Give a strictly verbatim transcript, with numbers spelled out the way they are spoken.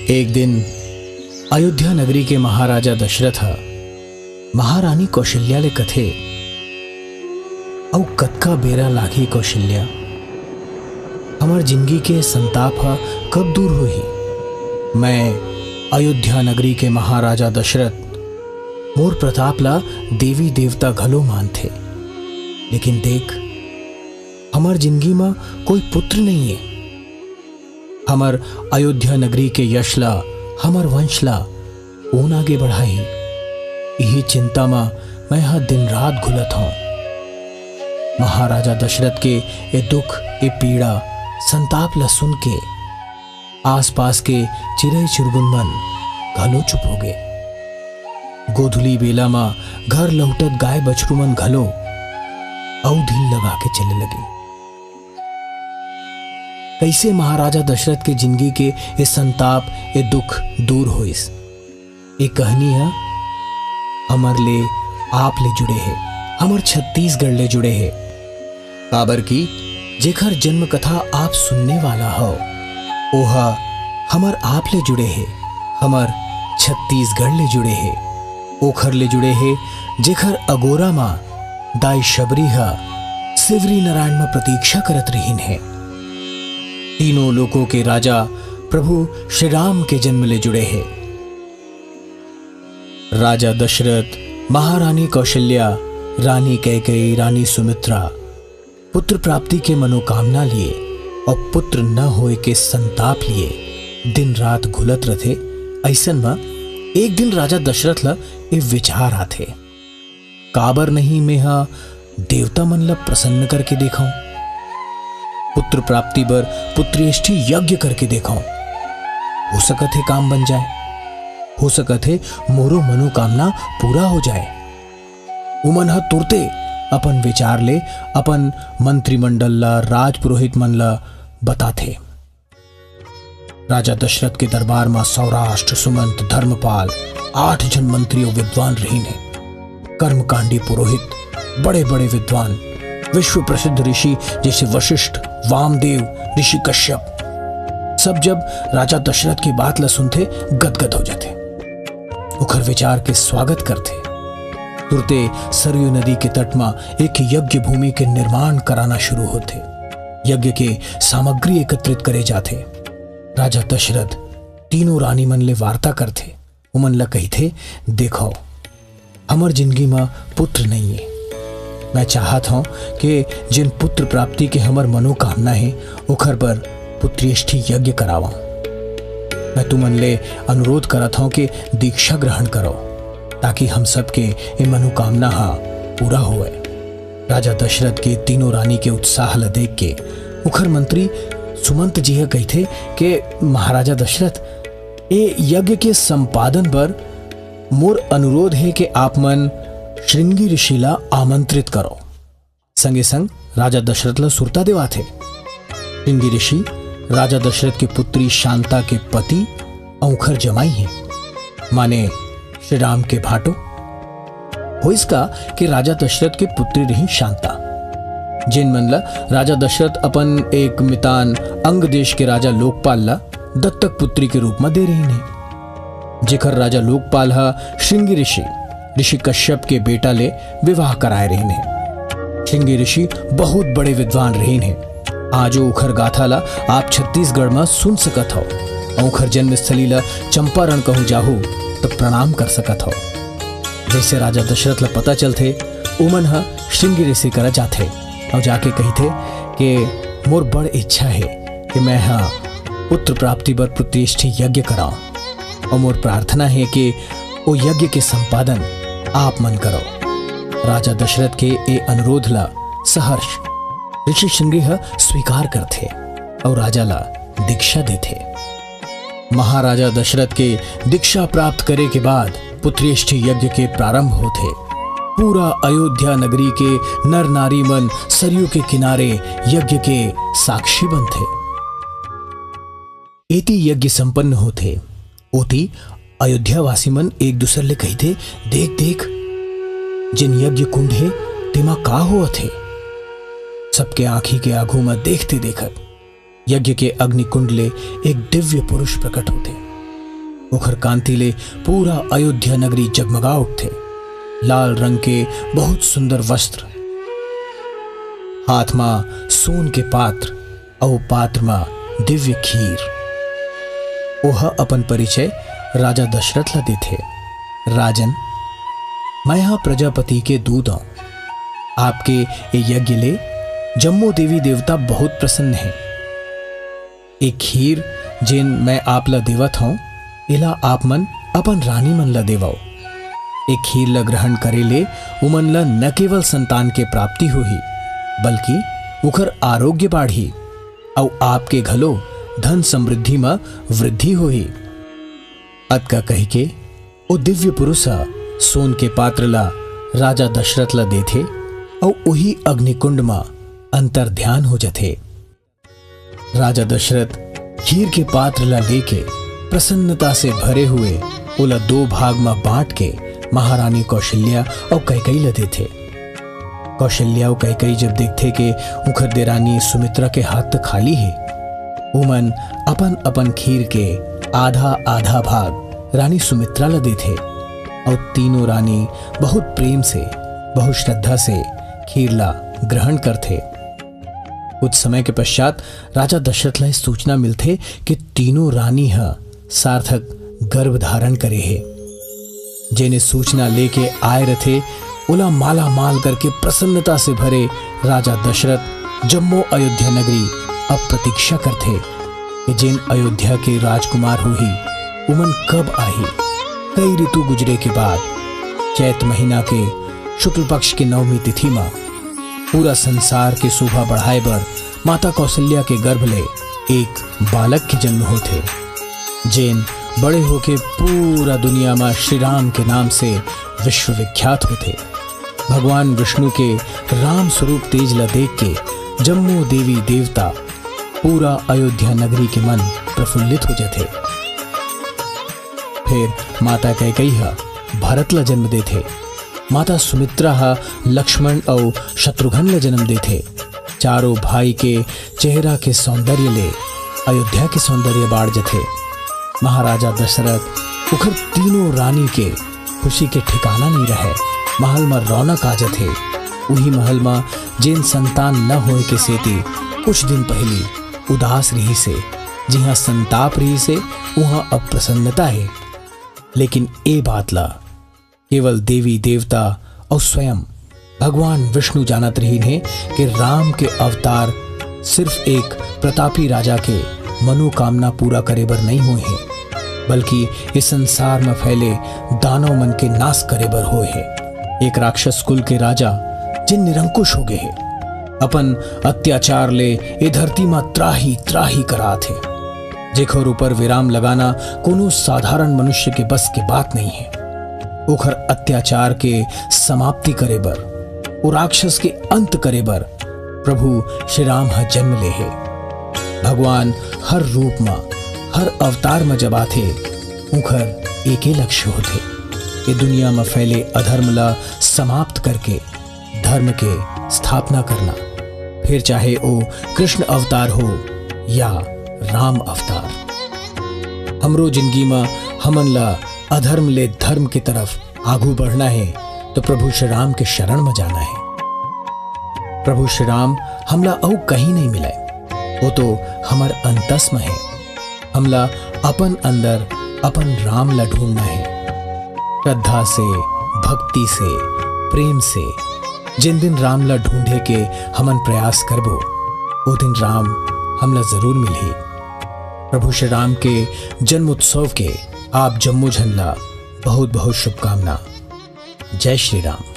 एक दिन अयोध्या नगरी के महाराजा दशरथ ह महारानी कौशल्या ले कथे, "अउ कतका बेरा लागही कौशल्या? हमर जिंदगी के संताप ह कब दूर होही? मैं अयोध्या नगरी के महाराजा दशरथ मोर प्रताप ला देवी देवता घलो मानथे, लेकिन देख, हमर जिंदगी म कोई पुत्र नइये। हमर अयोध्या नगरी के यश ला, हमर वंश ला कोन आगे बढ़ाही? इही चिंता म मैं ह दिन रात घुलत हौं।" महाराजा दशरथ के ए दुख, ए पीड़ा, संताप ला सुन के आसपास के चिरई चिरगुन मन घलो चुप हो गे। गोधुली बेला म घर लहुटत गाय बछरू मन घलो अउ धिल लगा के चले लगिन। कइसे महाराजा दशरथ के जिंदगी के ए संताप, ए दुख दूर होइस? ए कहनी ह हमर ले, आप ले जुड़े हे, हमर छत्तीसगढ़ ले जुड़े हे। काबर कि जेखर जन्म कथा आप सुनने वाला हव, ओह हमर आप ले जुड़े हे, हमर छत्तीसगढ़ ले जुड़े हे, ओखर ले जुड़े हे, जेखर अगोरा म दाई शबरी ह सिवरी नारायण म प्रतीक्षा करत रिहिन हे। तीनों लोकों के राजा प्रभु श्री राम के जन्म ले जुड़े हे। राजा दशरथ, महारानी कौशल्या, रानी कैकेयी, रानी सुमित्रा पुत्र प्राप्ति के मनोकामना लिए अउ पुत्र न होए के संताप लिए दिन रात घुलत रथे। अइसन म एक दिन राजा दशरथ ल ए विचार आथे, "काबर नहीं मेहा देवता मन ल प्रसन्न करके देखौं, पुत्र प्राप्ति बर पुत्रेष्ठी यज्ञ करके देखौं, हो सकत हे काम बन जाए, हो सकत हे मोरो मनोकामना पूरा हो जाए।" उमन ह तुरते अपन विचार ले अपन मंत्रिमंडल ला, राजपुरोहित मन ला बताथे। राजा दशरथ के दरबार म सौराष्ट्र, सुमंत, धर्मपाल, आठ झन मंत्री अउ विद्वान रहिन हे। कर्मकांडी पुरोहित, बड़े-बड़े विद्वान, विश्व प्रसिद्ध ऋषि जइसे वशिष्ठ, वामदेव, ऋषि कश्यप, सब जब राजा दशरथ के बात ल सुनथे, गदगद हो जाथे। ओखर विचार के स्वागत करथे। तुरते सरयू नदी के तट म एक यज्ञ भूमि के निर्माण कराना शुरू होथे। यज्ञ के सामग्री एकत्रित करे जाथे। राजा दशरथ तीनों रानी मन ले वार्ता करथे। उमन ल कहिथे, "देखो, हमर जिंदगी म पुत्र नइये। मैं चाहत हौं कि जिन पुत्र प्राप्ति के हमर मनोकामना हे, ओखर बर पुत्रेष्ठी यज्ञ करावं। मैं तुमन ले अनुरोध करत हौं कि दीक्षा ग्रहण करो, ताकि हम सबके ए मनोकामना ह पूरा होवय।" राजा दशरथ के तीनों रानी के उत्साह ल देख के उखर मंत्री सुमंत जी ह कहिथे कि महाराजा दशरथ, ए यज्ञ के संपादन बर मोर अनुरोध हे कि आप मन श्रृंगी ऋषि ला आमंत्रित करो। संगे संग राजा दशरथ ला सुरता देवाथे। श्रृंगी ऋषि राजा दशरथ के पुत्री शांता के पति अउ उखर जमाई हे, माने श्री राम के भांटो। होइस का कि राजा दशरथ के पुत्री रही शांता, जिन मन ला राजा दशरथ अपन एक मितान अंग देश के राजा लोकपाल ला दत्तक पुत्री के रूप म दे रहिन हे, जेखर राजा लोकपाल ह श्रृंगी ऋषि, ऋषि कश्यप के बेटा ले विवाह कराए रहिन हे। श्रृंगी ऋषि बहुत बड़े विद्वान रहिन हे। आजो उखर गाथा ला आप छत्तीसगढ़ म सुन सकत हव अउ उखर जन्मस्थली ला चंपारण कहूं जाहू त प्रणाम कर सकत हव। जइसे राजा दशरथ ला पता चलथे, उमन ह श्रृंगी ऋषि करा जाथे अउ जाके कहिथे कि मोर बड़ इच्छा हे कि मैं ह पुत्र प्राप्ति बर पुत्रेष्ठी यज्ञ कराऊं अउ मोर प्रार्थना हे कि ओ यज्ञ के संपादन आप मन करो। राजा दशरथ के ए अनुरोध ला सहर्ष ऋषि श्रृंगी ह स्वीकार करथे अउ राजा ला दीक्षा देथे। महाराजा दशरथ के दीक्षा प्राप्त करे के बाद पुत्रेष्ठी यज्ञ के प्रारंभ होथे। पूरा अयोध्या नगरी के नर नारी मन सरयू के किनारे यज्ञ के साक्षी बनथे। एती यज्ञ संपन्न होथे, ओती अयोध्यावासी मन एक दूसर ले कहिथे, "देख, देख, जेन यज्ञ कुंड हे, तेमा का होवत हे?" सबके आंखी के आघू म देखते देखत यज्ञ के अग्निकुंड ले एक दिव्य पुरुष प्रकट होथे। ओखर कांति ले पूरा अयोध्या नगरी जगमगा उठथे। लाल रंग के बहुत सुंदर वस्त्र, हाथ मा सोन के पात्र, अउ पात्र मा दिव्य खीर। ओह अपन परिचय राजा दशरथ ला देथे। राजन, मैं हा प्रजापति के दूत हूँ। आपके ए यज्ञ ले जम्मो देवी देवता बहुत प्रसन्न हे। ए खीर जेन मैं आप ला देवत हूँ, एला आप मन अपन रानी मन ला देवव। ए खीर ला ग्रहण करे ले उमन ला न केवल संतान के प्राप्ति होही, बल्कि उखर आरोग्य बाढ़ही, अउ आपके घलो धन समृद्धि म वृद्धि होही। अतका कहिके ओ दिव्य पुरुष ह सोन के पात्र ला राजा दशरथ ला देथे, अउ ओही अग्निकुंड म अंतर ध्यान हो जथे। राजा दशरथ खीर के पात्र ला लेके प्रसन्नता से भरे हुए ओला दो भाग म बांट के महारानी कौशल्या अउ कैकई ला देथे। कौशल्या अउ कैकई जब देखथे के उखर देरानी सुमित्रा के हाथ त खाली हे, उमन अपन-अपन खीर के आधा-आधा भाग रानी सुमित्रा ला देथे अउ तीनों रानी बहुत प्रेम से, बहुत श्रद्धा से खीर ला ग्रहण करथे। कुछ समय के पश्चात राजा दशरथ ला सूचना मिलथे कि तीनों रानी ह सार्थक गर्भ धारण करे हे। जेने सूचना लेके आए रथे, ओला माला माल करके प्रसन्नता से भरे राजा दशरथ जम्मो अयोध्या नगरी अब प्रतीक्षा करथे कि जेन अयोध्या के राजकुमार होही, उमन कब आही। कई ऋतु गुजरे के बाद चैत महीना के शुक्ल पक्ष के नवमी तिथि म पूरा संसार के शोभा बढ़ाए बर माता कौशल्या के गर्भ ले एक बालक के जन्म होथे, जेन बड़े होके पूरा दुनिया म श्री राम के नाम से विश्वविख्यात होथे। भगवान विष्णु के राम स्वरूप तेज ला देख के जम्मो देवी देवता, पूरा अयोध्या नगरी के मन प्रफुल्लित हो जथे। फिर माता कैकई ह भरत ला जन्म देथे। माता सुमित्रा ह लक्ष्मण अउ शत्रुघ्न ला जन्म देथे। चारों भाई के चेहरा के सौंदर्य ले अयोध्या के सौंदर्य बाढ़ जथे। महाराजा दशरथ उखर तीनों रानी के खुशी के ठिकाना नइ रहय। महल म रौनक आ जथे। उही महल म जेन संतान न होए के सेती कुछ दिन पहिली उदास रिहिस हे, जिहां संताप रिहिस हे, उहां अब प्रसन्नता हे। लेकिन ए बात ला केवल देवी देवता अउ स्वयं भगवान विष्णु जानत रहिन हे कि राम के अवतार सिर्फ एक प्रतापी राजा के मनोकामना पूरा करे बर नइ होए हे, बल्कि इस संसार म फैले दानव मन के नाश करे बर होए हे। एक राक्षस कुल के राजा, जे निरंकुश हो गए हे, अपन अत्याचार ले ए धरती म त्राही त्राही करात हे, जेखर ऊपर विराम लगाना कोनो साधारण मनुष्य के बस के बात नइ हे। ओखर अत्याचार के समाप्ति करे बर, ओ राक्षस के अंत करे बर प्रभु श्री राम ह जन्म ले हे। भगवान हर रूप म, हर अवतार म जब आथे, उखर एके लक्ष्य होथे, ये दुनिया म फैले अधर्म ला समाप्त करके धर्म के स्थापना करना, फिर चाहे ओ कृष्ण अवतार हो या राम अवतार। हमरो जिंदगी म हमन ला अधर्म ले धर्म के तरफ आगू बढ़ना हे, तो प्रभु श्री राम के शरण म जाना हे। प्रभु श्री राम हमला अउ कहीं नइ मिलय, वो तो हमर अंतस म हे। हमला अपन अंदर अपन राम ला ढूंढना हे। श्रद्धा से, भक्ति से, प्रेम से, जिन दिन राम ला ढूंढे के हमन प्रयास करबो, ओ दिन राम हमला जरूर मिलही। प्रभु श्री राम के जन्म उत्सव के आप जम्मो झन ला बहुत बहुत शुभकामना। जय श्री राम।